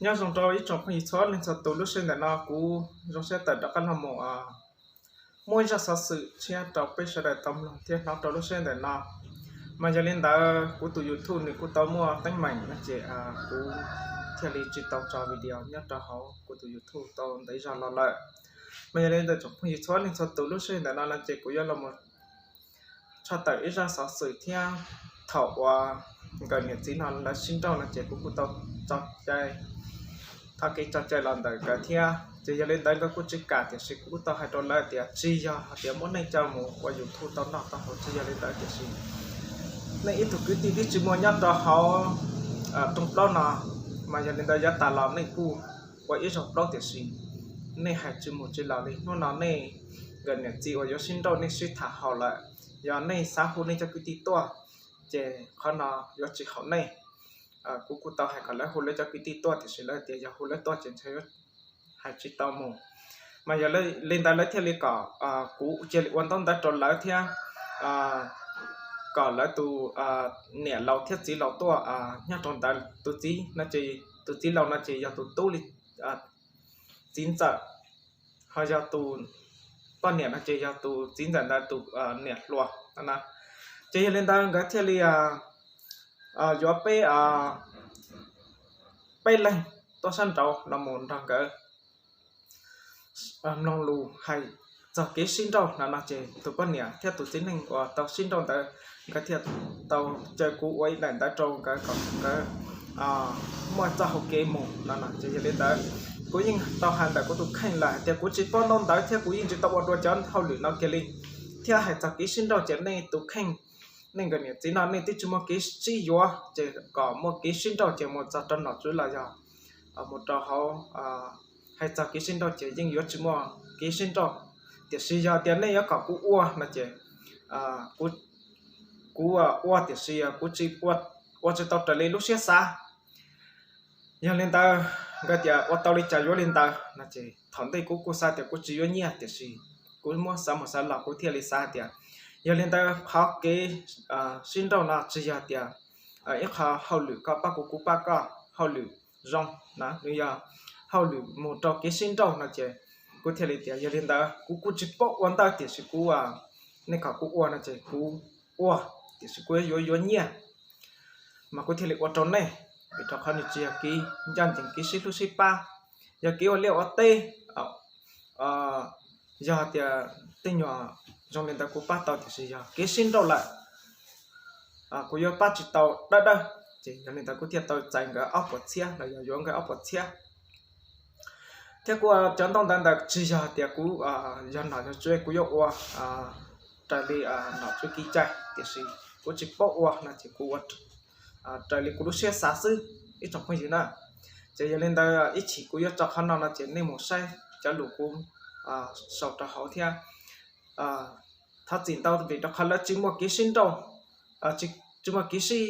Nyob zoo rau ib tsoom phooj ywg txhua leej txhua tus, lub sij hawm ntawm no kuv zoo siab tawm rov qab los mus muaj ib zaj xov xwm tshiab rau peb sawv daws tau mloog thiab hnov rau lub sij hawm ntawm no. Mas yog li ntawd kuv tus YouTube nws kuj tau muaj teeb meem no ces kuv thiaj li tsis tau tso video nyob rau hauv kuv tus YouTube tau ntawm ib zaug los lawm. Mas yog li ntawd tsoom phooj ywg txhua leej txhua tus, lub sij hawm ntawm no no ces kuv yuav los mus tshaj tawm ib zaj xov xwm thiab thaum uas nkawd niam txiv no lawv sib nrauj no ces kuv kuj tau tso cai, thov kev tso cai los ntawm nkawd thiab. Ces yog li ntawd nkawd kuj tsis kam, tiam sis kuv kuj tau hais rau lawv tias tsis yog hais tias muab nej coj mus ua YouTube tau noj tau haus, tsis yog li ntawd, tiam sis nej ib tug kwv tij twb tsis muaj nyob rau hauv rooj plaub no, mas yog li ntawd yav tas los nej kuj ua ib zaug plaub, tiam sis nej hais tsis mus tsis los li. Hnub no nej nkawd niam txiv uas yuav sib nrauj nej sib tham haum lawm, yog nej xav hu nej cov kwv tij tuaj ces qhov no yuav tsis haum nej. Kuv kuj tau hais kom lawv hu lawv cov kwv tij tuaj, tiam sis lawv tias yog hu lawv tuaj ces ntshe yuav hais tsis tau mus. Mas yog li ntawd lawv thiaj li kom kuv cia li ua ntaub ntawv rau lawv thiab kom lawv tus niam laus thiab txiv laus tuaj nyob rau ntawd. Tus txiv no ces, tus txiv laus no ces yog tus tub li txiv ntxawm, ho yog tus poj niam no ces yog tus txiv ntxawm ntawd tus niam hluas no na. Ces yog li ntawd nkawd thiaj li yuav peb, peb leeg tuaj sab nraud los mus nrog nkawd mloog lus hais txog kev sib nrauj no no ces tus poj niam thiab tus txiv neej uas tau sib nrauj ntawd nkawd thiaj tau caw kuv ua ib daim ntawv rau nkawd kom nkawd muaj txoj hau kev mus no no. Ces yog li ntawd kuv yeej tau hais ntawm kuv tus kheej lawm hais tias kuv tsis paub ntaub ntawv thiab kuv yeej tsis tau ua dua cov hauj lwm no kiag li, thiab hais txog kev sib nrauj ces nej tus kheej, nej nkawd niam txiv no nej twb tsis muaj kev sib yuav, ces kom muaj kev sib nrauj ces mus txog rau nom tswv los yog mus rau hauv, hais txog kev sib nrauj ces yeej yuav tsis muaj kev sib nrauj. Tiam sis yog tias nej yuav kom kuv ua no ces kuv ua, tiam sis kuv tsis ua, ua tsis tau raws li lub siab xav. Yog li ntawd nkawd tias ua tau li cas yuav li ntawd no ces thaum ntej kuv kuj xav tias kuv tsis yuav nyiaj, tiam sis kuv muab xav mus xav los kuv thiaj li xav tias yog li ntawd qhov kev sib nrauj no tsis yog tias ib qho hauj lwm koj pab kuv kuv pab koj, hauj lwm zoo na, nws yog hauj lwm mus rau kev sib nrauj no ces kuv thiaj li tias yog li ntawd kuv kuj tsis paub ua ntawv, tiam sis kuv, nej kom kuv ua no ces kuv ua, tiam sis kuv yuav yuav nyiaj mas kuv thiaj li ua rau nej, vim rau qhov nws tsis yog kev ncaj ncees, kev sib hlub sib pab, yog kev ua liaj ua teb. Yog tias tej nyuag zoo li ntawd kuv pab tau, tiam sis yog kev sib nrauj lawm kuv yuav pab tsis tau dawb dawb. Ces yog li ntawd kuv thiaj tau txais nkawd ob puas txhiab los yog yuav nkawd ob puas txhiab. Thiab kuv ua cov ntaub ntawv ntawd tsis yog tias kuv yog nom yog tswv kuv yuav ua raws li nom tswv kev cai, tiam sis kuv tsis paub ua no ces kuv ua raws li kuv lub siab xav xwb ib tsoom phooj ywg na. Ces yog li ntawd ib chim kuv yuav tso qhov no no ces nej mus saib cov lus kuv sau rau hauv thiab. Thov txim ntau vim rau qhov lawv tsis muaj kev sib nrauj, tsis muaj kev sib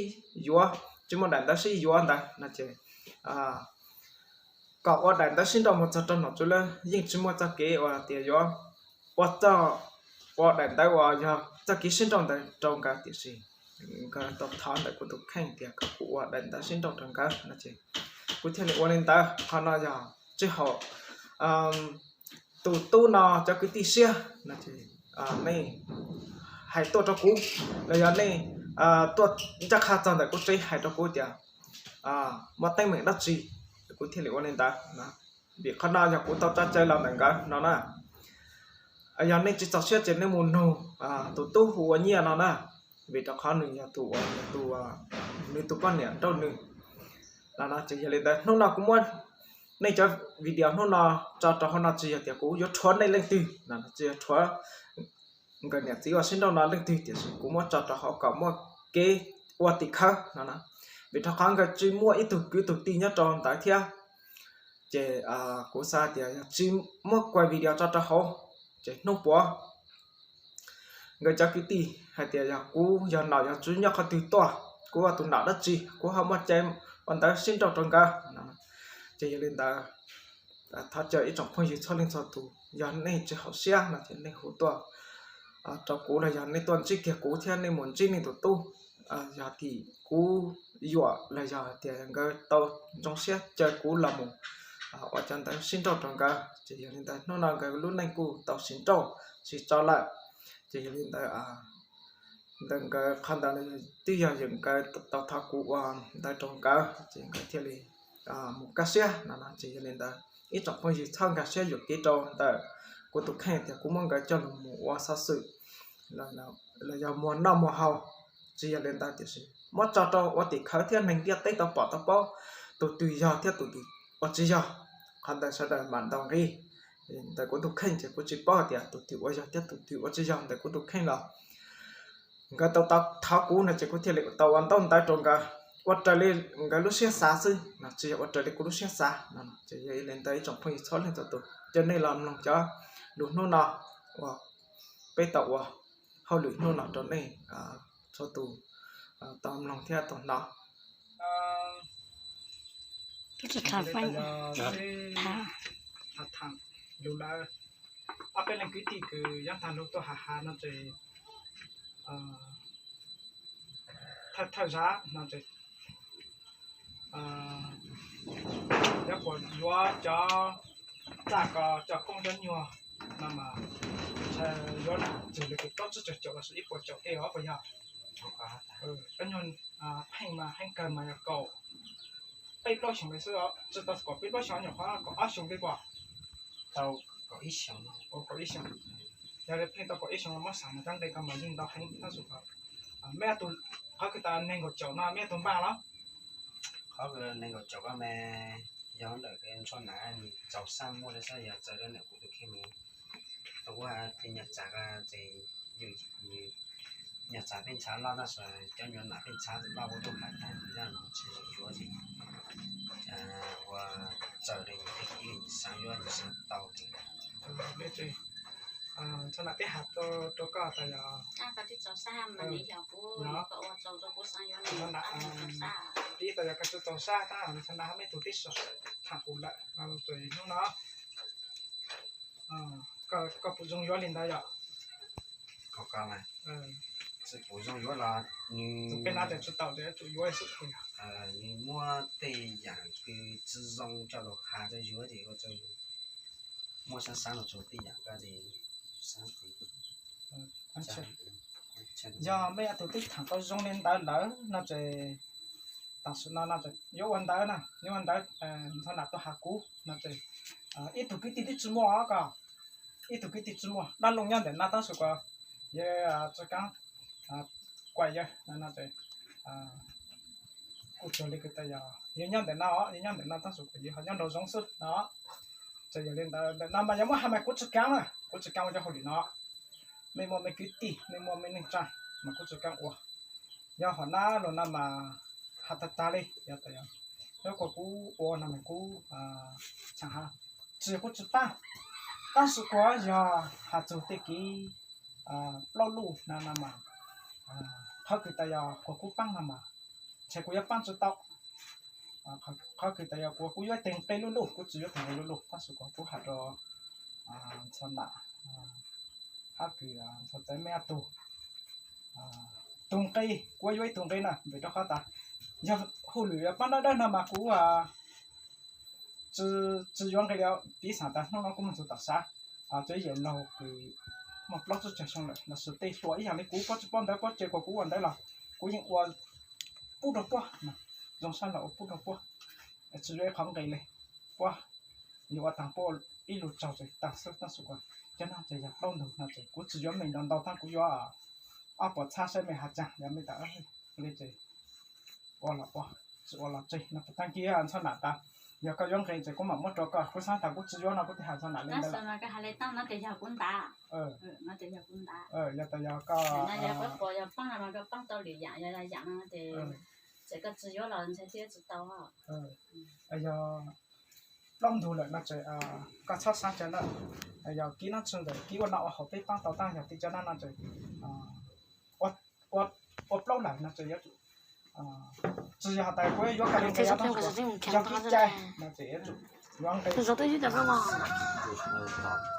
yuav, tsis muaj daim ntawv sib yuav ntawd no ces kom ua daim ntawv sib nrauj mus txog rau nom tswv lawv yeej tsis muaj txoj kev uas tias yuav ua txoj, ua daim ntawv uas yog txoj kev sib nrauj ntawd rau nkawd, tiam sis nkawd tau thov ntawm kuv tus kheej tias kom kuv ua daim ntawv sib nrauj rau nkawd no ces kuv thiaj li ua li ntawd. Qhov no yog tsis haum tus tub no cov kwv tij siab no ces nej hais tuaj rau kuv los yog nej tuaj ncaj qha txog ntawm kuv tsev hais rau kuv tias muaj teeb meem dab tsi, kuv thiaj li ua li ntawd. Vim qhov no yog kuv tau tso cai los ntawm nkawd no na. Yog nej tsis txaus siab ces nej mus nug tus tub hu ua Nyiaj no na, vim rau qhov nws yog tus, tus, nws tus poj niam nrauj nws no. Ces yog li ntawd hnub no kuv muab nej cov video hnub no tso rau hauv no tsis yog tias kuv yuav rhuav nej leej twg no, tsis yog rhuav nkawd niam txiv uas sib nrauj no leej twg, tiam sis kuv muab tso rau hauv kom muaj kev ua tim khawv no na. Vim rau qhov nkawd tsis muaj ib tug kwv tug tij nyob rau ntawd thiab. Ces kuv xav tias yog tsis muab kuaj video tso rau hauv, ces hnub puav nkawd cov kwv tij hais tias yog kuv yog nom yog tswv nyob qhov twg tuaj, kuv ua tus nom dab tsi kuv ho muaj cai ua ntawv sib nrauj rau nkawd. Ces yog li ntawd, thov caw ib tsoom phooj ywg txhua leej txhua tus, yog nej tsis haum siab no ces nej hu tuaj rau kuv los yog nej tuaj ntsib kiag kuv thiab nej mus ntsib nej tus tub. Yog tim kuv yuam los yog tias nkawd tau zoo siab caw kuv los mus ua cov ntawv sib nrauj rau nkawd, ces yog li ntawd hnub no nkawd lub neej kuj tau sib nrauj sib tso lawm. Ces yog li ntawd, ntawm nkawd qhov ntawd twb yog nkawd tau thov kuv ua ntawv rau nkawd ces nkawd thiaj li mus kaj siab no no. Ces yog li ntawd ib tsoom phooj ywg txhob nkag siab yuam kev rau ntawm kuv tus kheej tias kuv muab nkawd coj los mus ua xov xwm los yog muag noj muag haus, tsis yog li ntawd, tiam sis muab tso rau ua tim khawv thiab neeg ntiaj teb tau pom tau paub tus twg yog thiab tus twg ua tsis yog. Qhov ntawd sawv daws mam ntaus nqi. Ntawm kuv tus kheej ces kuv tsis paub tias tus twg ua yog thiab tus twg ua tsis yog, ntawm kuv tus kheej los nkawd tau thov kuv no ces kuv thiaj li tau ua ntaub ntawv rau nkawd ua raws li nkawd lub siab xav xwb no, tsis yog ua raws li kuv lub siab xav no. Ces yog li ntawd ib tsoom phooj ywg txhua leej txhua tus, caw nej los mloog cov lus hnub no uas peb tau ua hauj lwm hnub no rau nej txhua tus tau mloog thiab tau hnov. Lus ntawd ob peb leej kwv tij kws yuav tag lug tuaj has has no ces thawj thawj zaj no ces yuav puas yuav cov txaj ko coj koob cov nyuag no mas yuav tsum li plaub tsib caug caum los sis ib puas caum tej os puas yog? Cov nyuag pheej mas heev kawg mas yog kaum peb plaub xyoos li xwb, tsis tau kaum peb plaub xyoos, nyuam qhuav kaum ob xyoos li puas? Kaum ib xyoos. Yog li pheej tau kaum ib xyoos los muab xam mas cov nqe ko mas yeej ntau heev tab sis meb tus qhov kws tas nees nkaum caum no meb tus npaj los? Qhov nees nkaum caum ko mas yog ntawm Ntxhua Nam nws txaus sab muaj li xwb, yog txawm rau ntawm kuv tus kheej mas tau ua tej nyuag txav ces yus nyuag txav peb ntshav loj tab sis cov nyuag nam peb ntshav loj ua tuaj hais tas yog tsis zoo yuav ces ua txawm li yus tej ib xav yuav yus xav tau ces Ntxhua Nam, peb has rau koj tas yog Ntxhua Nam, peb tas yog koj tsis txaus sab tab Ntxhua Nam meb tus tib si tham kuv lawm no, hnub no koj puas zoo yuav li ntawd yom? Koj, koj, tsis puas zoo yuav los nws peb na tes tsis tau tes yuav tsum yuav xwb. Nws muab tej yam kws tsis zoo coj los has rau yus ces ua rau yus muaj sab sab los rau tej yam ko ces yog mej tus tib tham tau zoo li ntawd lawm no ces tam sim no no yuav ua ntawv na, yuav ua ntawv Ntxhua Nam tuaj has kuv no ces ib tug kwv tij twb tsis muaj os koj, ib tug kwv tij tsis muaj, dab looj nyob ntawm no tab sis kuv yawg tsis kav kuaj yawg no ces kuj tsuas li kws tas yog yawg nyob ntawm no, yawg nyob ntawm no tab sis kuv yawg ho nyob nraum zoov xwb no. Ces yog li ntawd ntawm no mas yog muab hais mas kuv tsis kav na, kuv tsis kav ua cov hauj lwm no. Mej muaj mej kwv tij, mej muaj mej neej tsa mas kuv tsis kav ua. Yog hom nab los no mas has tag tag li, yog tas yog kuv ua no mas kuv tsis yog kuv tsis paab, tab sis kuv yog has txug tej kev plaub luj no no mas qhov kws tas yog kuv paab no mas ntshe kuv yuav paab tsis tau. Qhov kws tas yog kuv, kuv yuav teg nqe luj luj, kuv tsis yuav teg nqe luj luj tab sis kuv, kuv has rau Ntxhua Nam hab kws Ntxhua Txaiv mej ob tug, tug nqe, kuv yuav ib tug nqe na vim rau qhov tas yog hauj lwm paab dawb dawb no mas kuv tsis yuav nqe li. Piv xam tas hnub no kuv moog txug tom sav, cov yawm laug kws muaj plaub tsib caug xyoo lawm los sis tej hluas ib yam li kuv, puab tsis paub ntawv puab tseem kom kuv ua ntawv los kuv yeej ua pub rau puab, zoo sab los ua pub rau puab, tsis yuav ib qho nqe li. Puab yuav ua taag puab ib lug tsaug ces taag xwb, tab sis cov no ces yog plaub ntug no ces kuv tsis yuav mej ntau ntau, tab kuv yuav ob puas txhab saib mej has caag, yog mej tas li ces ua los ua, tsis ua los tseg no. Taag kis Ntxhua Nam tas yog koj yuav nqe ces kuv mam muab rau koj, kuv xaav tas kuv tsis yuav no kuv thiaj has Ntxhua Nam li ntawd lawm. Yog tas yog koj, yog plaub ntug lawm no ces koj txhob xaav cov ntawd. Yog kib nab tsi ntawm kib ua noj ua haus peb paab tau, tab yog tej cov nab no ces ua plaub lawm no ces yuav tsum Tsis yog has tas kuv yuav kawg li nqis, yog kev cai no ces yuav nqis.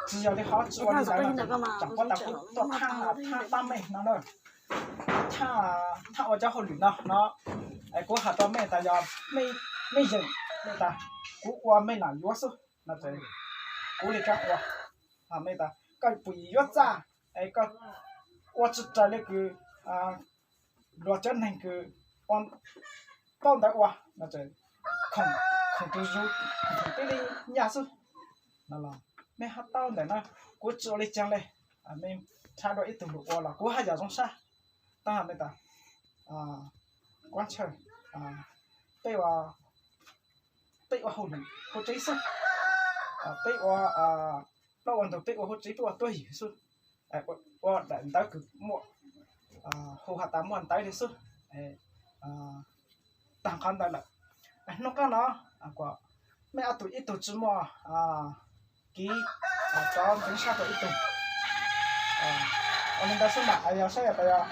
Tsis yog li qhov tsis ua li ntawd no ces tsam puab tas kuv tuaj thaj, thaj tab meeg no na, thaj ua cov hauj lwm no no, es kuv has rua mej tas yog mej yeem, mej tas kuv ua mej lam yuav xwb no ces kuv li kaab ua. Mej tas koj puas yuav txaj es koj ua tsis raws li kws luag cov neeg kws ua paub ntawd ua no ces khoom, khoom tus zug, khoom tib li nyaj xwb no los mej hab tau ntawm na, kuv tsis ua li caag li, mej nrhav dua ib tug lug ua los kuv haj yam zoo sab. Tab mej tas kuab ntshaw, peb ua, peb ua hauj lwm hauv tsev xwb, peb ua plaub ua ntug, peb ua hauv tsev, peb ua tuab ywg xwb, ua daim ntawv kws muaj, hu has tas muaj ntawv li xwb. Taag qhov ntawd lawm, hnub qaab no kuas mej ob tug ib tug tsi muaj kiv rov ntev sab rua ib tug. Ua li ntawd xwb mas yog saib tas yog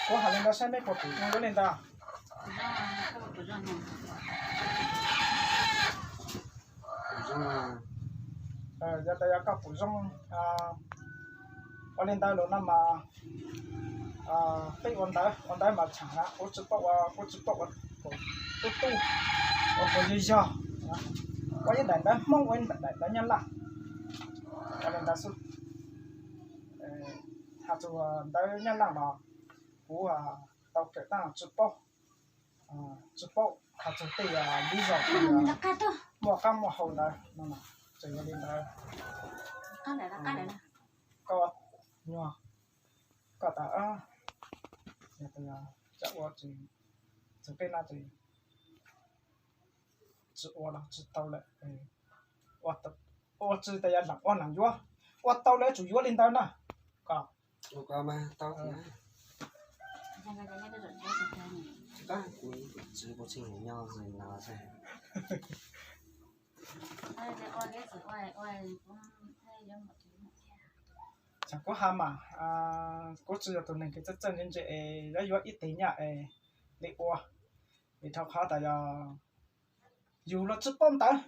kuv has li ntawd saib mej puas pum zoo yuav li ntawd. Yog tas yog koj pum zoo ua li ntawd lawm no mas peb ua ntawv, ua ntawv mas tshaam na, kuv tsi paub ua, kuv tsi paub ua tub tub, ua puas yog yog, ua ib daim ntawv Hmoob, ua ib daim ntawv Nyab Laj, ua li ntawd xwb. Has txug ntawv Nyab Laj los kuv tau kawm tab tsi paub, tsi paub has txug tej viv zog muaj qaab muaj hau ntawd no. Tseem yog li ntawd, koj nyuag, koj tas, yog tas yog cov ua txug tej no ces tsi ua los tsi tau lawm, ua tsi tas yog lam ua lam yuav, ua tau lawm tsum yuav li ntawd na. Koj, kuv ib tug txiv kuv txheej nyob no. Txawm kuv has mas kuv tsis yog tus neeg kws txawj txawj ntse ntse es yuav yuav ib teg nyaj es li ua, vim rau qhov tas yog yug los tsis paub ntawv,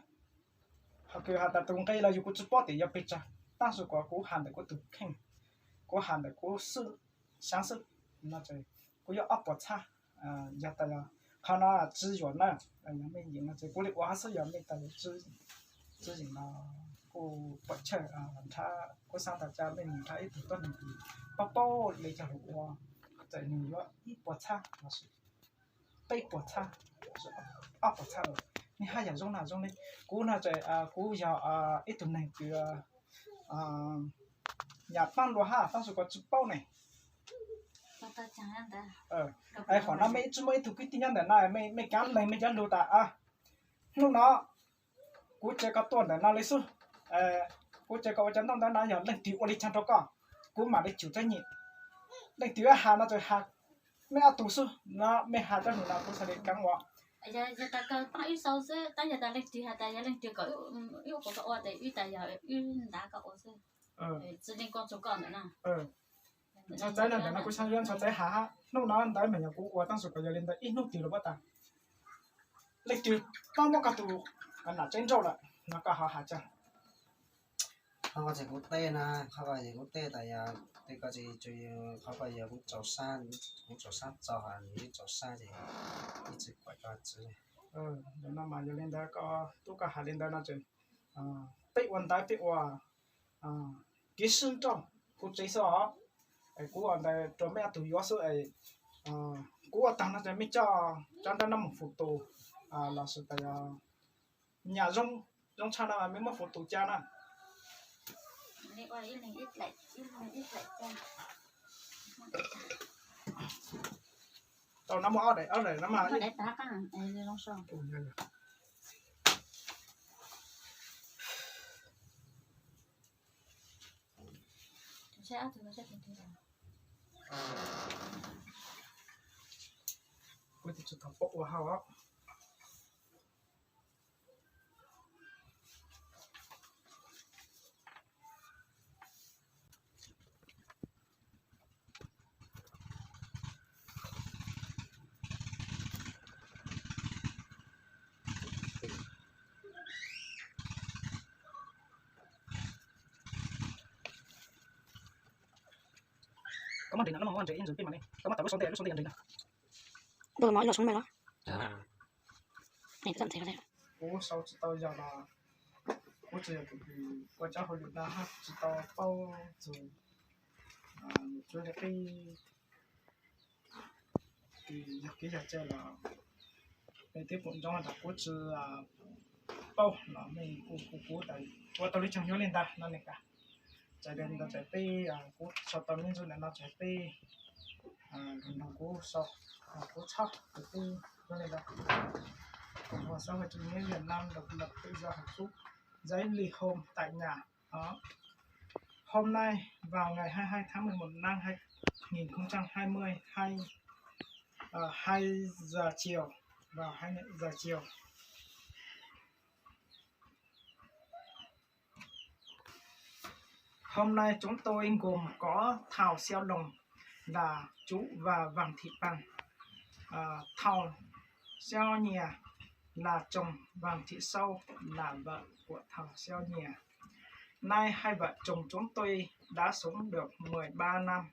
ho kws has tas tus nqe los yug kuv tsis paub tias yog pes tsawg, tab sis kuv has ntawm kuv tus kheej, kuv has ntawm kuv xwb, xaav xwb no ces kuv yuav ob puas txhab. Yog tas yog qhov no tsis yuam na, yog mej yeem no ces kuv li ua hab xwb, yog mej tas yog tsis yeem no kuj puam chawj, kuv xaav tas ca mej mus nrhav ib tug tuab neeg paub paub li cog lug ua, txawm nws yuav ib puas txhab los sis peb puas txhab, ob puas txhab los mej haj yam zoo na zoo li. Kuv no ces kuv yog ib tug neeg kws nyam paab lua hab tab sis kuv tsis paub ne. Qhov no mej tsi muaj ib tug kwv tij nyob ntawm no, mej kaav lees mej cov lug tas, hnub no kuv tsev koj tuaj ntawm no li xwb, kuv tsev koj ua cov ntaub ntawv no yog leej twg ua li caag rau koj, kuv mam li chịu trách nhiệm. Leej twg has no ces has mej ob tug xwb no, mej has cov lug no kuv xaav li kaav ua. Yog tas koj paab wb sau xwb, tab yog tas leej twg has tas yog leej twg kom wb ua, wb tas yog wb ntav koj ua xwb, tsis li koj txug koj ntawm na. Ntxhua txawv no ntawm no kuv xaav yuav ntxhua txawv has hab, hnub no ntawd mas yog kuv ua tab sis kuv yog li ntawd ib hnub twg los puab tas leej twg paub muab koj tus nam tsev nrauj lawm no koj ho has tsa. Qhov ko ces kuv teb na, qhov ko ces kuv teb tas yog tej ko ces qhov ko yog kuv tsaus sab, kuv tsaus sab txog, nws tsaus sab ces ib txwm kuam koj txwv. Ntawm no mas yog li ntawd koj tub koj has li ntawd no ces peb ua ntawv peb ua kev sib nrauj hauv tsev xwb os. Kuv ua ntawd rau mej ob tug yuav xwb. Kuv ua taag no ces mej coj cov ntaub no mus fum tus los sis tas yog nyam zoo, zoo tshaj no mej muab fum tus ca na. Tau no muaj ob daim, ob daim no mas. Kuv tsis tau paub ua hauj. Nreeg no lub no nreeg ib ntsis peb mam li, koj muab tau lub sau ntej, lub sau ntej nreeg no. Ntuj, mas ib los tshoob me los. Kuv sau tsis tau yog los kuv tsis yog tus ua cov hauj lwm no hab tsis tau paub txug nws cuab li qib. Tis yog kev yog cai los mej tib pum ntsoov tas kuv tsis paub los mej kuj kuv kuv tas ua tau li tsoog yuav li ntawd no ne ka. Txawm li ntawd txawm peb kuv sau tau li ntawd no txawm peb lug nrog kuv sau, kuv txhob txawm peb yuav li ntawd. Cộng hòa xã hội chủ nghĩa Việt Nam độc lập tự do hạnh phúc, giấy ly hôn tại nhà. Đó. Hôm nay vào ngày hai mươi hai tháng mười một năm hai nghìn không trăm hai mươi, hai, ờ, hai giờ chiều, vào hai giờ chiều. Hôm nay chúng tôi gồm có Thảo Xiao Đồng là chủ và Vàng Thị Păng, à, Thảo Xiao Nhìa là chồng, Vàng Thị Sâu là vợ của Thảo Xiao Nhìa. Nay hai vợ chồng chúng tôi đã sống được mười ba năm.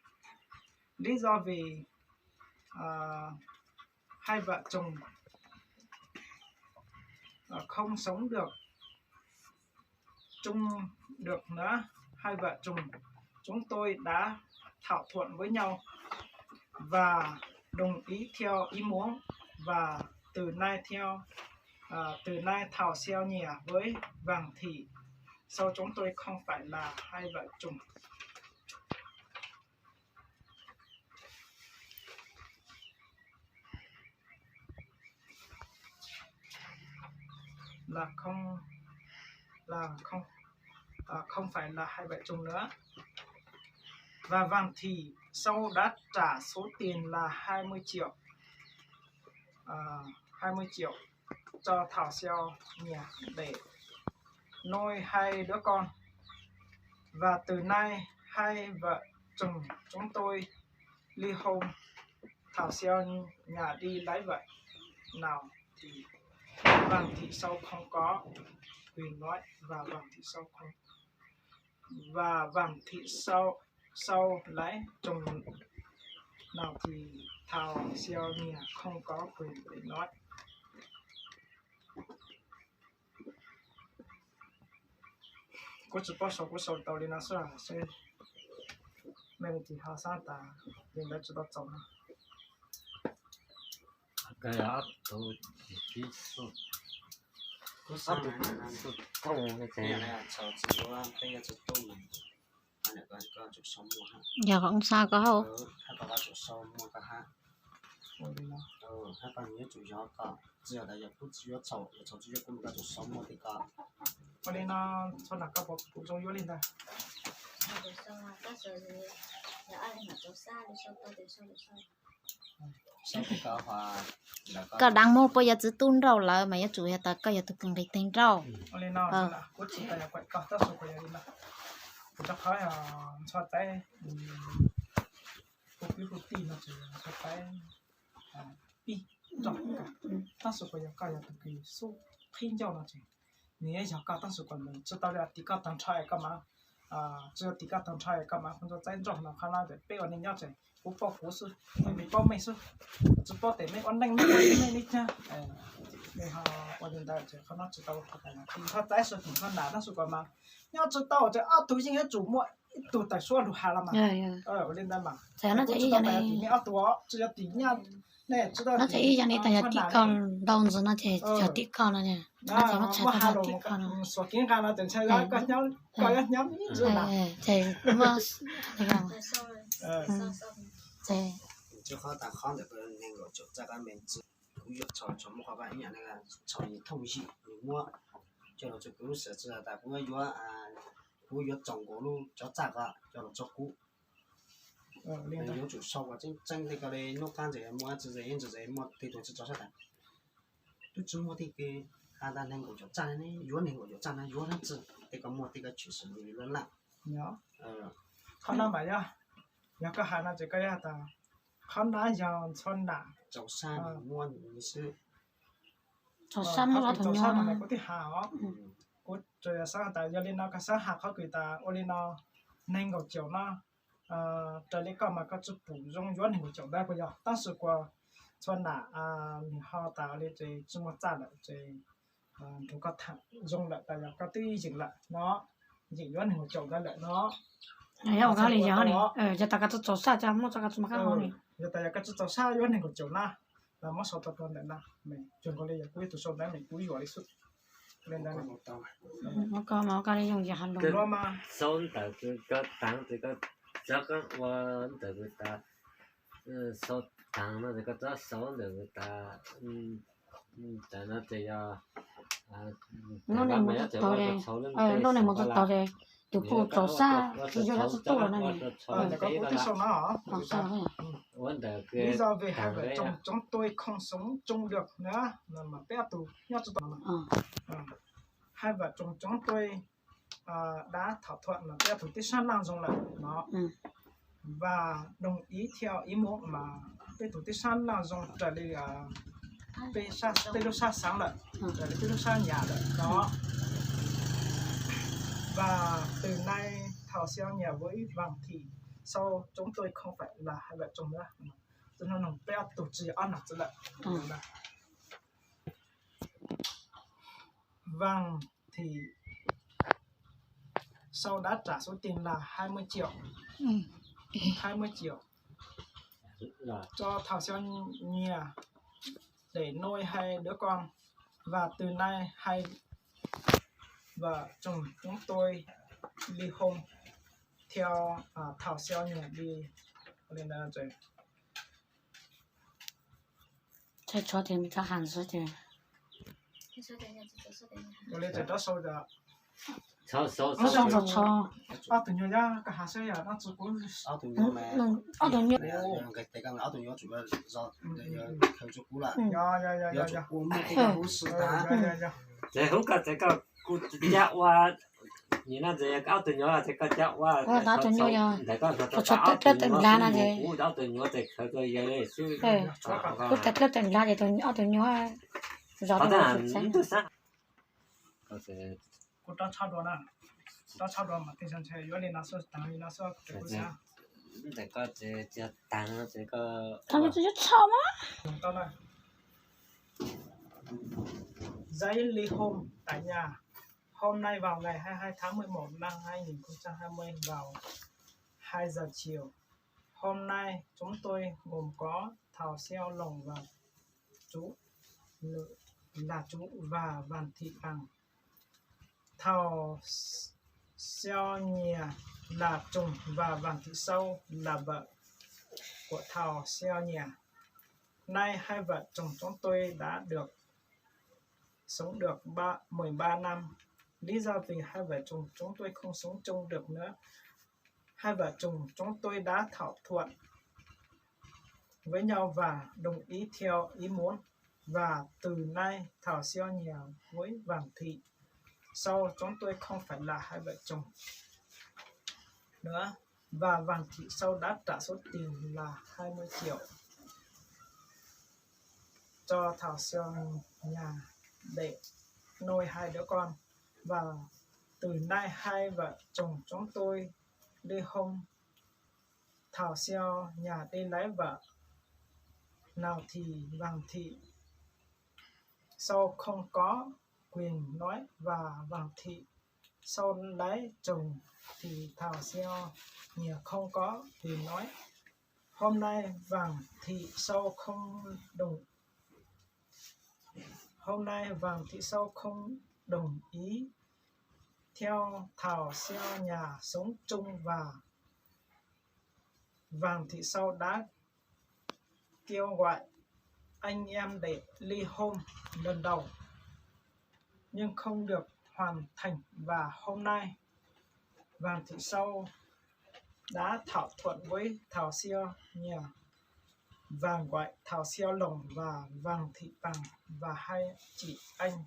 Lý do vì, à, hai vợ chồng, à, không sống được chung được nữa, hai vợ chồng chúng tôi đã thảo thuận với nhau và đồng ý theo ý muốn, và từ nay theo, à, từ nay Thảo Xiao Nhìa với Vàng Thị Sâu chúng tôi không phải là hai vợ chồng. Là không, là không, à, không phải là hai vợ chồng nữa. Và Vàng Thị Sâu đã trả số tiền là hai mươi triệu, à, hai mươi triệu cho Thảo Xiao Nhìa để nuôi hai đứa con. Và từ nay hai vợ chồng chúng tôi ly hôn, Thảo Xiao Nhìa đi lấy vợ nào thì Vàng Thị Sâu không có quyền nói và Vàng Thị Sâu không, và Vàng Thị Sâu, Sâu lấy chồng nào thì Thảo Xiao Nhìa không có quyền để nói. Kuv tsis paub sau, kuv sau tau li no xwb, seb mej leej twg ho xav tas li ntawd tsis tau txaus no. Yog kom ub xa koj hauj. Ua li no, txhob nas koj puas zoo yuav li ntawd. Koj deev muag puas yog txiv tub nrauj lawm mas yuav tsum yog tas koj yog tus kws nqis teg nrauj. Ua li no, kuv tsis tas yog kuam koj, tab sis kuv yog li no, kuv rov qhov ntxhua txaib, kuv kwv kuv tij no tsis ntxhua txaib ib nrauj, tab sis kuv yog koj yog tus kws xub qhib ncauj no ces nws yog koj, tab sis kuv tsis tau li tim koj tag nrho es koj mas, tsis yog tim koj tag nrho es koj mas kuv ntxhua txaib nrauj no. Qhov no ces peb ua neej nyob ces kuv paub kuv xwb, mej paub mej xwb, tsis paub tes mej ua neej mej ua neej li cas. Mej ho ua li ntawd ces qhov no tsis tau, tim ntxhua txaib xwb, tim ntxhua nas, tab sis kuv mas nyob tsis tau ces ob tug yeej yuav tsum muaj ib tug tawm suab lug has los mas. Ua li ntawd mas kuv tsis tau tas yog tim nej ob tug, tsis yog tim nyab, nej tsis tau tim, ib yam li tas yog tim koj ntau ntxiv no ces yog tim koj no, muab has lus tim koj no, xuas kev nqa no ces ntshai koj nyob, koj yuav nyob ib ntsis na. Ces muaj, ces qhov tas qhov ntawm neeg nkaum caum txaj kab me ntsis, kuv yuav txhaum txhaum muab qhov vaj ib yam li txhaum yim thooj yim nws muab coj los txog kuv lub sij hawm tas kuv yuav, kuv yuav txaus nkaus lub cov txaj ko coj los txog kuv. Yuav tsum sau kom tseeb tseeb tej ko li, hnub qab ntxim muaj txiv tsev ntxim muaj tej tug tsis tso sab tas, twb tsis muaj tej kev has tas neeg nkaum caum txaj ne, yuav neeg nkaum caum txaj na, yuav dab tsi, tej ko muaj tej ko tshwm sim li laj laj. Qhov no mas yog, yog koj has no ces koj yuav has tas qhov no yog ntxhua nas, txaus sab muab xwb. Txaus sab muab txaus sab no kuv twb has os. Kuv tsuas yog xav tas yog li no koj xav has qhov kws tas ua li no, neeg nkaum caum no Raws li koj mas koj tsis pum zoo yuav nees nkaum caum ntawd puas yog? Tab sis kuas txhua nam nws ho tas li ces tsis muaj txaj lawm ces nrug koj tham zoo lawm tas yog koj twb yeem lawm no, yeem yuav nees nkaum caum ntawd lawm no. Yog tas koj tsis txaus sab, yog tas yog koj tsis txaus sab yuav nees nkaum caum na, los muab sau tau rau ntawm na, cuag nkaus li yog kuv ib tug sau ntawv mas kuv yuam li xwb. Koj li zoo yog ha lus. Xaub ntawm koj taag ces koj txhob ua ntawm tas, xaub taag no ces koj txhob xaub ntawm tas, tas no ces yog lub neej mus txog tog, lub neej mus txog tog ces tus kuj txaus sab, tsis yog yog txhob tuaj no. Ua ntawm koj taag, ua ntawm koj taag, peb ob tug nyob tsis tau, hais vam tsoom coob tuaj dab thảo thuận no peb ob tug tib sab laj zoo lawm no, và đồng ý theo ý muốn mas peb tug tib sab laj zoo raws li peb lub sab xaav lawm, raws li peb lub sab nyam lawm no. Và từ nay Thảo Xiao nhà với Vàng Thị Sâu chúng tôi không phải là hai vợ chồng nữa. Tus no nug peb ob tug tsis yog ob nam txiv lawm. Vàng Thị Sâu đã trả số tiền là hai mươi triệu. Hai mươi triệu cho Thảo Xiao nhà để nuôi hai đứa con. Và từ nay hai vợ chồng chúng tôi ly hôn theo Thảo Xiao nhà đi. Ua li ces rov sau, ob tug nyuag yog koj has seb yog no tsis kuv, ob tug nyuag, ob tug nyuag, ces hu koj ces koj kuj cab ua, nim no ces ob tug nyuag ces koj cab ua, ntawm koj txhob tawm dlab no ces, ob tug nyuag ces khaws tua yawg xwb, kuj tawm dlab tawm dlab ces ob tug nyuag zov. Kuv rov tshaj dua na, rov tshaj dua mas tej zaum ntshe yuav li no xwb, taag li no xwb, kuv xav. Ntawm koj ces tsis taag ces koj, thaum no tsis yuav tshaj mas. Giấy ly hôn tại nhà. Hôm nay vào ngày hai mươi hai tháng mười một năm hai nghìn không trăm hai mươi vào hai giờ chiều. Hôm nay chúng tôi gồm có Thảo Xiao Lồng và chú, là chú và Vàng Thị Bằng. Thảo Xiao Nhìa là chồng và Vàng Thị Sâu là vợ của Thảo Xiao Nhìa. Nay hai vợ chồng chúng tôi đã được sống được ba, mười ba năm. Lý do vì hai vợ chồng chúng tôi không sống chung được nữa. Hai vợ chồng chúng tôi đã thảo thuận với nhau và đồng ý theo ý muốn. Và từ nay Thảo Xiao Nhìa với Vàng Thị Sâu chúng tôi không phải là hai vợ chồng nữa. Và Vàng Thị Sâu đã trả số tiền là hai mươi triệu cho Thảo Xiao nhà để nuôi hai đứa con. Và từ nay hai vợ chồng chúng tôi ly hôn. Thảo Xiao nhà đi lấy vợ nào thì Vàng Thị Sâu không có quyền nói và Vàng Thị Sâu lấy chồng thì Thảo Xiao nhà không có quyền nói. Hôm nay Vàng Thị Sâu không đồng Hôm nay Vàng Thị Sâu không đồng ý theo Thảo Xiao nhà sống chung và Vàng Thị Sâu đã kêu gọi anh em để ly hôn lần đầu nhưng không được hoàn thành và hôm nay Vàng Thị Sâu đã thảo thuận với Thảo Xiao nhà và gọi Thảo Xiao Lồng và Vàng Thị Bằng và hai chị anh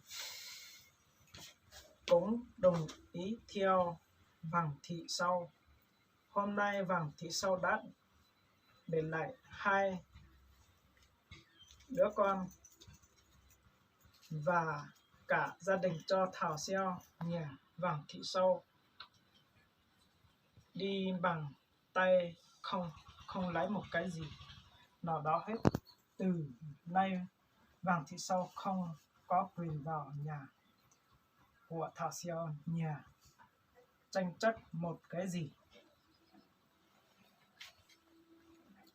cũng đồng ý theo Vàng Thị Sâu. Hôm nay Vàng Thị Sâu đã để lại hai đứa con và cả gia đình cho Thảo Xiao nhà Vàng Thị Sâu đi bằng tay không, không lấy một cái gì, nó đó hết từ nay vàng thị sau không có quyền vào nhà của Thảo Xiao nhà tranh chấp một cái gì.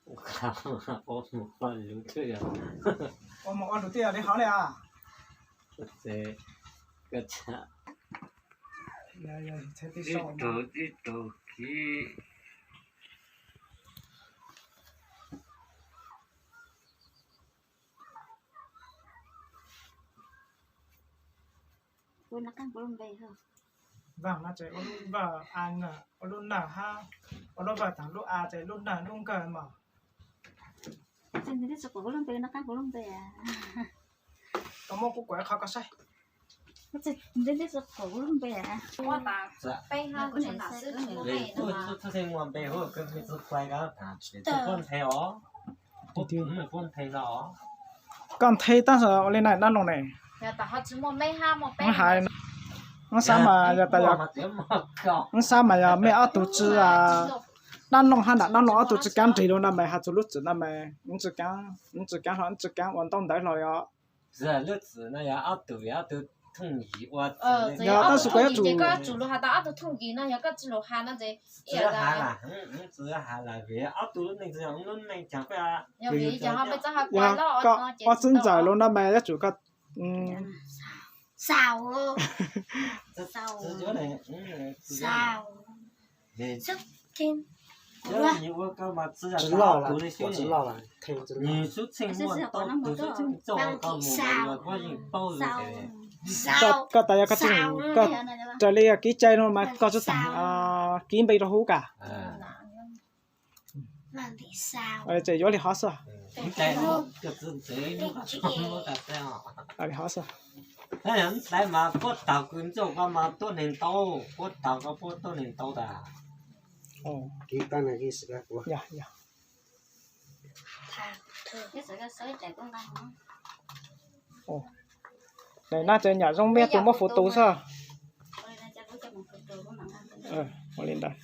Ua mus ua lus twb yog li hov li as. Vàng no ces ua lub vàng a, ua lub n hab, ua lub vàng tag lub a ces lub n lub nkawg mas. Koj muab kuv kuam qhov koj saib. Koj nthe tab sis ua li na dab laug ne. Hais, wb xav mas yog tas, wb xav mas yog mej ob tug tsi, dab laug hab nram dab laug ob tug tsi kaab nrig lug no mas has txug lub txim no mas wb tsi kaab, wb tsi kaab hlo, wb tsi kaab ua ntaub ntawv hlo li os. Yog tab sis kuv yuav tsum, yog koj ob txwv ntxawm lug no mas yuav tsum koj Koj tas yog koj tsi, koj raws li kib cai no mas koj tsi taag kib npe rua huv kag. Ces yuav li hov xwb. Li hov xwb. Ntxaiv mas puab taug kws ntxuaj koj mas tuab neeg ntau, puab taug koj puab tuab neeg ntau tas. Nab ces nyam zoo miab tug muab fuv tus xwb. Ua li ntawd.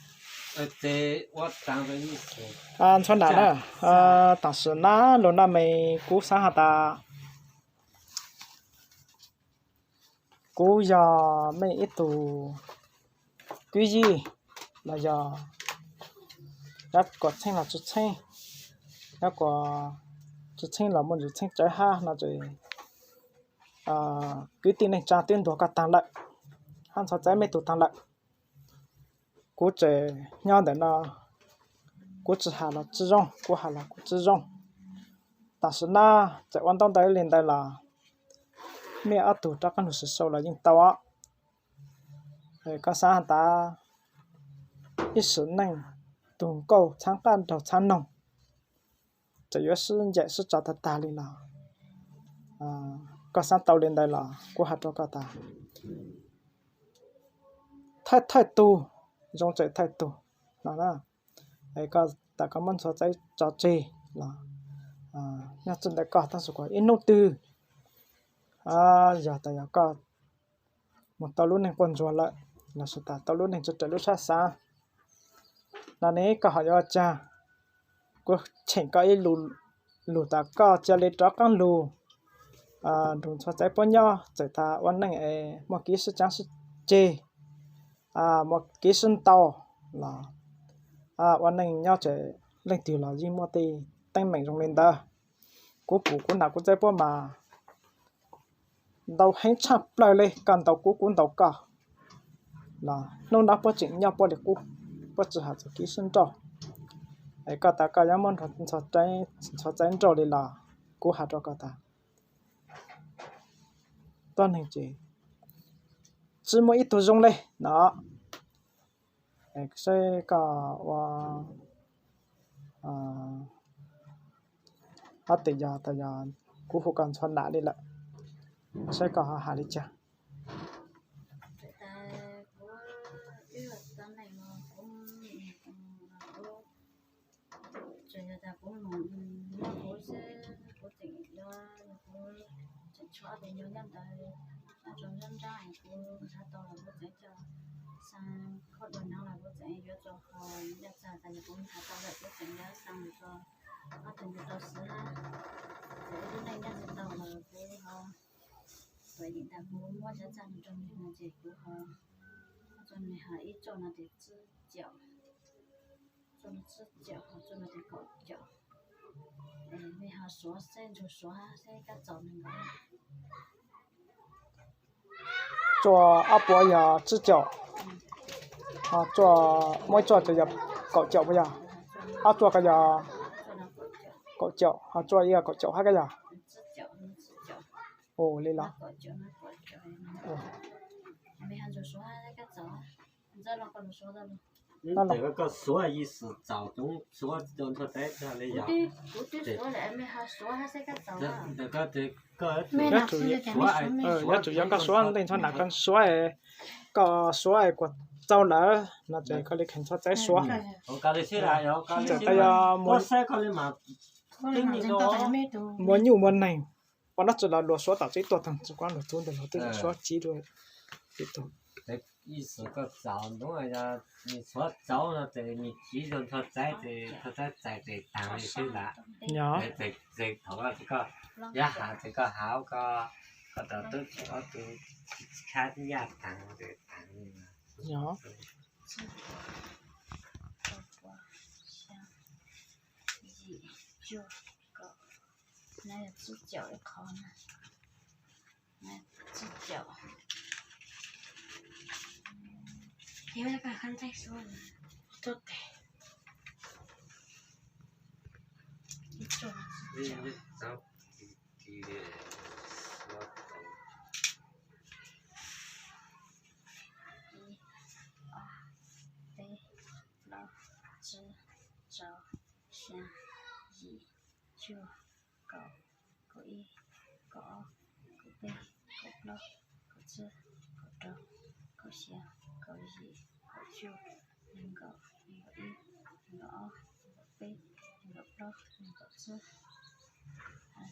Ntxhua nam na, tam sim nab lug no mas kuv xaav has tas kuv yog mej ib tug kwv yij los yog, yog kuas txheeb los tsi txheeb, yog kuas tsi txheeb los muaj ntsis txheeb tsawv hab no ces kwv tij neej tsa twb ntuas koj taag lawm, hab ntxhua txaib mej tug taag lawm. Kuv tseem nyob ntawm no, kuv tsi has los tsi zoo, kuv has los kuv tsi zoo. Tam sim nab txawm ua ntaub ntawv li ntawd los mej ob tug rov qaab lug sib sau los yeej tau os. Koj xaav has tas ib sim neej tug nkauj txhab qab nraug txhab noog, txawm yuav sib ncaim sib tso tag tag li los, koj xaav tau li ntawd los kuv has rua koj tas thawj thawj tug zoo tseem thawj tug no na. Koj tas koj muab ntxhua txaib tso tseg los nyob txij ntawm koj, tab sis kuas ib hnub twg yog tas yog koj mus tau lub neej quaj ntsuag lawm lossis tas tau lub neej tsi raws lub sab xaav no ne, koj ho yuav ua caag? Kuv cheem koj ib lus tas koj cia li rov qaab lug nrug ntxhua txaib puab nyob, txawm tas ua neej es muaj kev sib caab sib ceg, muaj kev sib ntaus los ua neej nyob ces leej twg los yeej muaj tej teeb meem zoo li ntawd. Kuv pum kuv nam kuv txaib puab mas ntaus heev tshaaj plawg li, koj ntaus kuv kuv ntaus koj los hnub no puab tseem nyob puab li qub, puab tsi has txug kev sib nrauj. Es koj tas koj yuav muab ntxhua txaib nrauj li los kuv has rua koj tas tuab neeg ces tsi muaj ib tug zoo li no. Saib koj ua hab tes yog tas yog kuv hu koj ntxhua nam li lawm, saib koj ho has li cas. Xa khaub dua no los kuv tseem yuav rau ho ncaj txag tas yog kuv hav tau lawm kuv tseem yuav xa mus rau ob tug ntawd tau xwb na. Txawm ib lub neej ncaj tsis tau los kuv ho tuam yim ntawm kuv muab cov txaj no rau nws no ces kuv ho rau nws ho ib txoj no ces tsib caum, txoj no tsib caum ho txoj no ces kaum caum. Mej ho suav seb ntsuag suav seb kab txaus nws nkaus. Txoj ob puas yog tsib caum, ho txoj muaj ib txoj ces yog kaum caum puas yog? Ob txoj ko yog kaum caum ho txoj ib yog kaum caum hab kab yog? Ua li los. Yuav tsum yog koj suav ntej ntxhov na koj suav, koj suav es kuas txaus lawm no ces koj li kheev txhob txav suav. Txawm koj yog muaj nyuj muaj neeg, pom dab tsi los luag suav tom tsev tuag tag, tsis koj luag tub ntawd luag twb suav tsib dua. Ib xwm koj txaus ntawd, nws txhob txaus no ces nws tsiv rau nrho txaib ces nrho txaib txais ces taag li xwb ntag. Yog, txais thaum koj, yog has ces koj has koj, koj tau tub tsis ob tug khab yaj taag ces taag li. Yog. Yim, cuaj, kaum, no yog tsib caum ib qho na. Tsib caum. Yog koj qab ntxaij suav tuaj tes. Ib, ob, peb, plaub, tsib, rau, xya, yim, cuaj, kaum, kaum ib, kaum ob, kaum peb, kaum plaub, kaum tsib, kaum rau, kaum xya, kaum yim, kaum cuaj, nees nkaum, nees nkaum ib, nees nkaum ob, nees nkaum peb, nees nkaum plaub, nees nkaum tsib,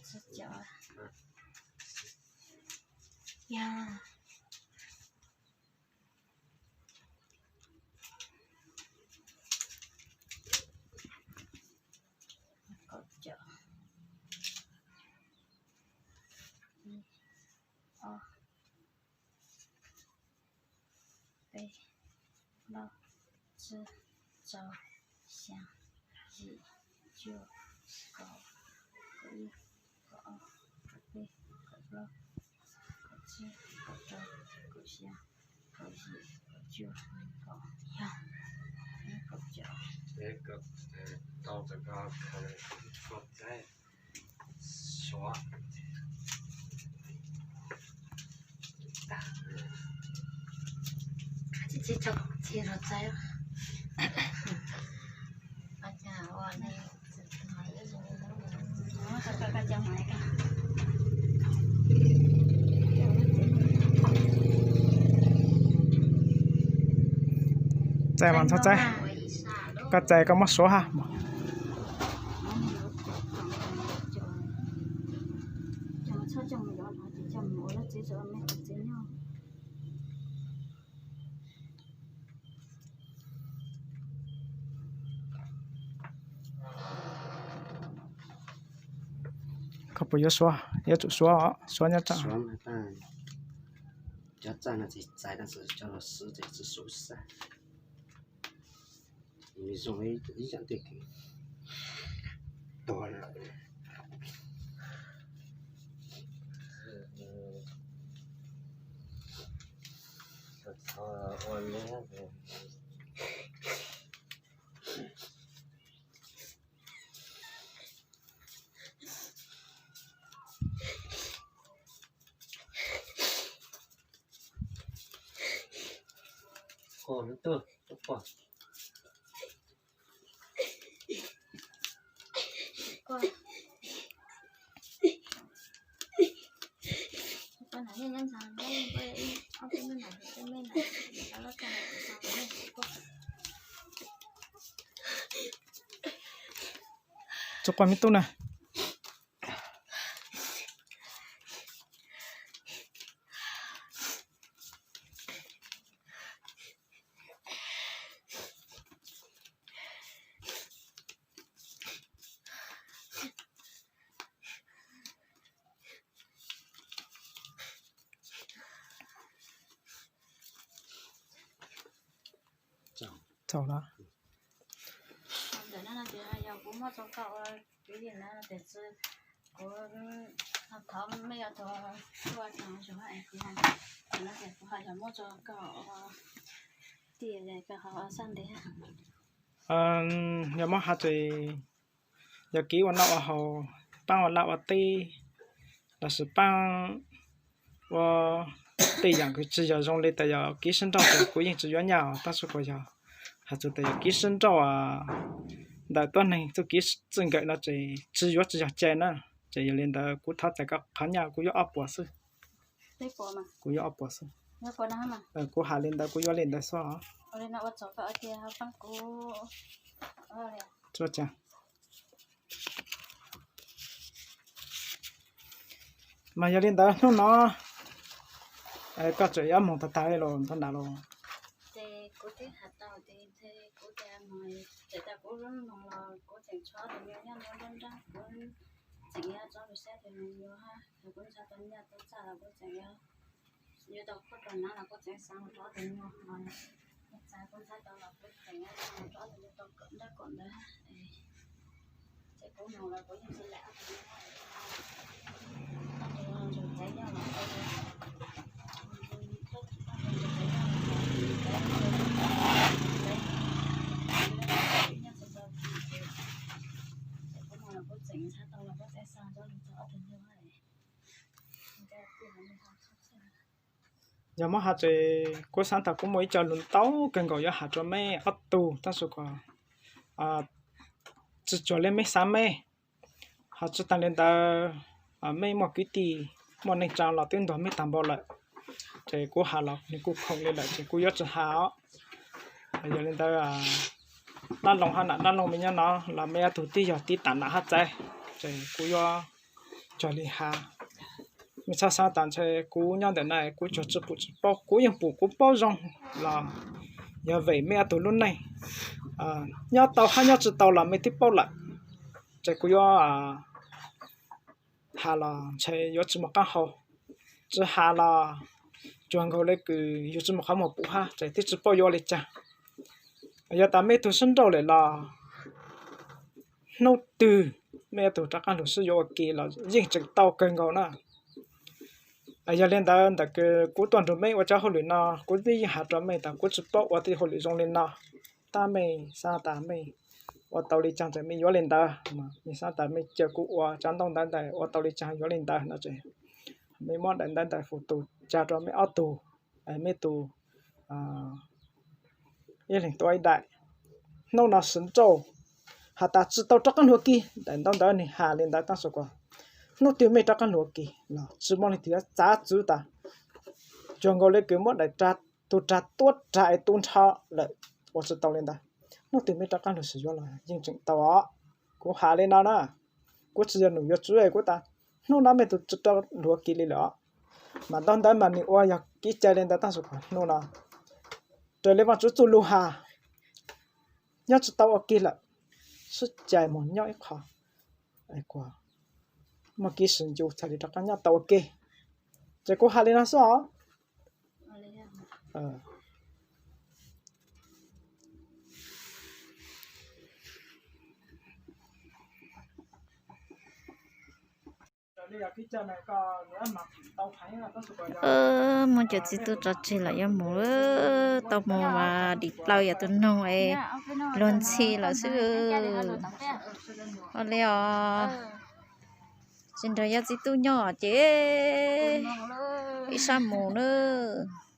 tsib caum. Yog. Kaum caum. Ib, ob, peb, plaub, tsib, rau, xya, yim, cuaj, kaum, kaum ib, kaum ob, kaum peb, kaum plaub, kaum tsib, kaum rau, kaum xya, kaum yim, kaum cuaj, nees nkaum, yog kaum caum. Tau txawm koj khaws txhob txav suav. Tsis tau txav. Txais mas txhob txav, koj txais koj muab suav hab. Koj puas yuav suav? Yuav tsum suav, suav nyob tsev. Cov txaj no tsis txais, tab sis cov los swv ces tsis suav xwb. Nws zoo ib yam tej kws tuag lawm. Txhob quaj me tub na. Txaus na. Yog muab has ces yog kev ua noj ua haus, paab ua laj ua teb, lossis paab ua tej yaam kws tsi yog zoo li tas yog kib sib nrauj ces kuv yeej tsi yuav nyaj os. Tab sis kuas yog has txug tas yog kib sib nrauj ntawm tuab neeg txuj kev txij nkawm no ces tsi yuav tsi yog cai na. Ces yog li ntawd kuv thov txais koj qhov nyaj kuv yuav ob puas xwb. Kuv yuav ob puas xwb. Kuv has li ntawd kuv yuav li ntawd xwb os. Mas yog li ntawd hnub no koj tseem yuav moog tag tag li los ntawd los? Yog muab has ces kuv xaav tas kuv muaj ib co lus ntau kawg nkaus yuav has rua meb ob tug, tab sis kuas tsi cuag li meb xaav meb. Ho tsi taag li ntawd, meb muaj kwv tij muaj neej tsaa los twb ntuas meb tag npaum lawm, ces kuv has los nws kuj khoom li lawm ces kuv yuav tsi has os. Yog li ntawd, dab laug hab nam dab laug mej nyob no los mej ob tug tib yog tiv tam nam hab txaiv, ces kuv yuav cuag li has. Mej txhob xaav tas ntshe kuv nyob ntawm no kuv cuag tsi pum tsi paub, kuv yeej pum kuv paub zoo los yog vem mej ob tug lub neej. Nyob tau hab nyob tsi tau los mej twb paub lawm, ces kuv yuav has los ntshe yuav tsi muaj qaab hau, tsi has los cuag nkaus le kws yug tsi muaj qhov muag pum hab ces twb tsi paub yuav ua li caag. Yog tas mej tug sib nrauj lawm los hnub twg mej tug rov qaab lug sib yuav ua ke los yeej tseem tau kawg nkaus na. Yog li ntawd ntawm kws kuv tuaj nrug mej ua cov hauj lwm no, kuv twb yeej has rua mej tas kuv tsi paub ua tej hauj lwm zoo li no. Tab mej xaav tas mej ua tau li caag ces mej yuav li ntawd, mej xaav tas mej ca kuv ua cov ntaub ntawv ntawd ua tau li caag yuav li ntawd no ces mej muab daim ntawv ntawd fub tus ca rua mej ob tug, mej tug ib leeg tuav ib daim. Hnub no sib nrauj has tas tsi tau rov qaab lug ua ke, daim ntaub ntawv nwg has li ntawd tab sis kuas hnub twg mej rov qaab lug ua ke los tsi muaj leej twg yuav txav txwv tas cuag nkaus le kws muab daim rag, tug rag tuab rag es tu nrho lawm, ua tsi tau li ntawd. Hnub twg mej rov qaab lug sib yuav los yeej tseem tau os. Kuv has li no na, kuv tsi yog num yuav tswv kuv tas hnub no mej tug tsi rov lug ua ke li lawm os. Mas ntaub ntawv mas nwg ua yog kev cai li ntawd tab sis kuas hnub no raws li Vaajtswv txuj lug has, nyob tsi tau ua ke lawm, sib cais moog nyob ib qho, kuas muaj kev sim ncu txhaj li rov qaab nyob tau ua ke. Ces kuv has li no xwb os. Muaj cov txiv tub tso tseg lawm yuav mus, tau mus mas dim plaws yog tus noog es luag ntxhi lawm xwb. Ua li os, tsis nrog yog txiv tub nyob ces ib sab mus nawb.